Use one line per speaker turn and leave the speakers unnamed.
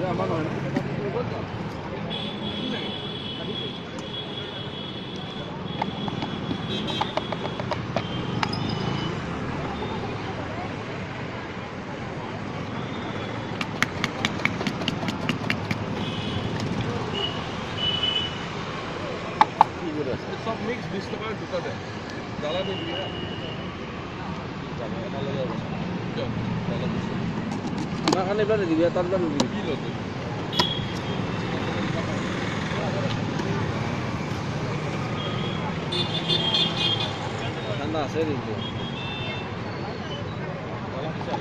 আমাৰ নহয়।
চব মিক্স 20 টকাৰ দুটা দে, জ্বালা নিদিবি হা। কিয় জ্বালা দিছোঁ?
আমাৰ কাৰণে এইবিলাক নিদিবি, তাত নিদিবি।
কি লয়?
ঠাণ্ডা আছে কিন্তু।
জ্বালা দিছা?